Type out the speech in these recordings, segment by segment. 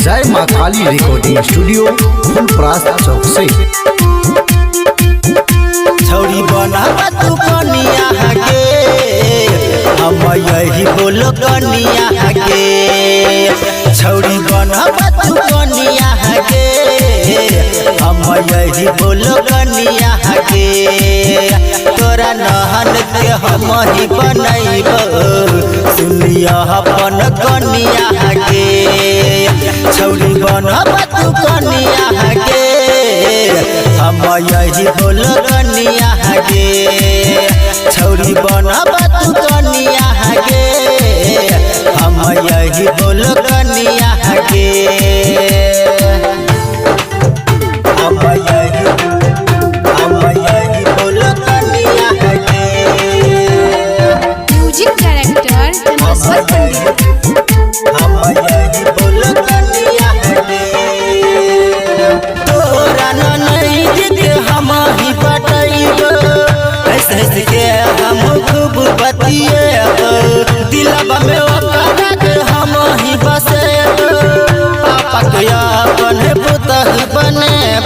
जय माँ काली recording studio Phulparas चौक से। छौरी बनब तू कनिया के, हम यही बोलो कनिया के। छौरी बनब तू कनिया के, हम यही बोलो कनिया के। तोरा नहन के हम ही बनैब, सुनिया अपन कनिया के। छौरी बनब तू कनिया के, हम यही बोलो कनिया के। छौरी बनब तू कनिया के, हम यही बोलो कनिया के। हम यही बोलो कनिया के। म्यूजिक डायरेक्टर धनेश्वर पंडित। हम यही बोलो कनिया के। तोरा ननैद के हम ही पटैब, हंस हंस के हम खूब बतिएब। दिलबा में ओकरा के हम ही बसेब, पापा के अपन पुतह बनेब,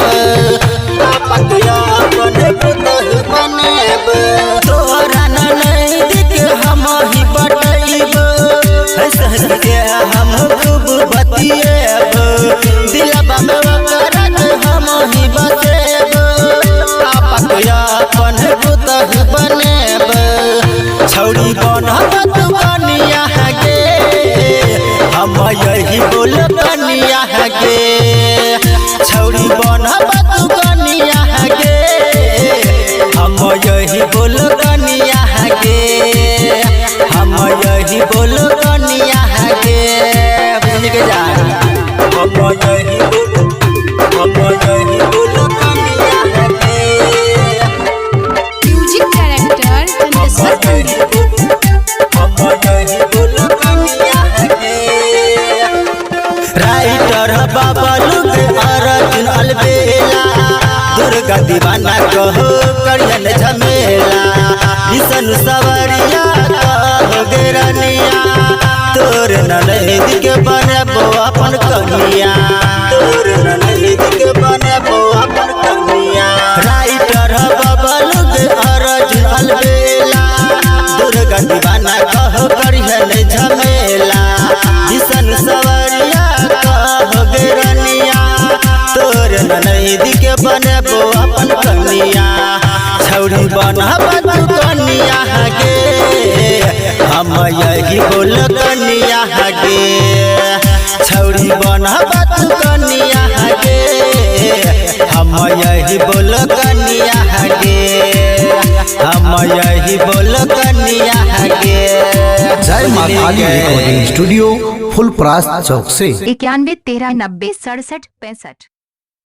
पापा के अपन पुतह बनेब। तोरा ननैद के हम ही पटैब, हंस हंस के हम खूब बतिएब। दिलबा में ओकरा के हम ही बसेब, पापा के अपन पुतह बनेब। छौरी बनब तू कनिया के, हम यही बोल कनिया के। छौरी बनब तू कनिया के, हम यही बोल कनिया के। हम यही बोल कनिया के। बुझ के जा। हम यही बोल, हम यही बोल कनिया के। म्यूजिक डायरेक्टर धनेश्वर पंडित। राइटर बबलू के अर्जुन अलबेला, दुर्गा दीवाना कहो करियन झमेला। विष्णु सवरिया कहो गेरनिया, तोर ननैद के बनेबो अपन कनिया, तोर ननैद के बनेबो अपन कनिया। राइटर बबलू के अर्जुन अलबेला, दुर्गा दीवाना कहो करियन झमेला। विष्णु सवरिया कहो गेरनिया, तोर ननैद के बनेबो अपन कनिया। छौरी बनब तू कनिया के, हम यही बोल कनिया के। छौरी बनब तू कनिया के, हम यही बोल कनिया के। हम यही बोल कनिया के। जय माँ काली रिकॉर्डिंग स्टूडियो फुलपरास चौक से। 91 13 90 67 65।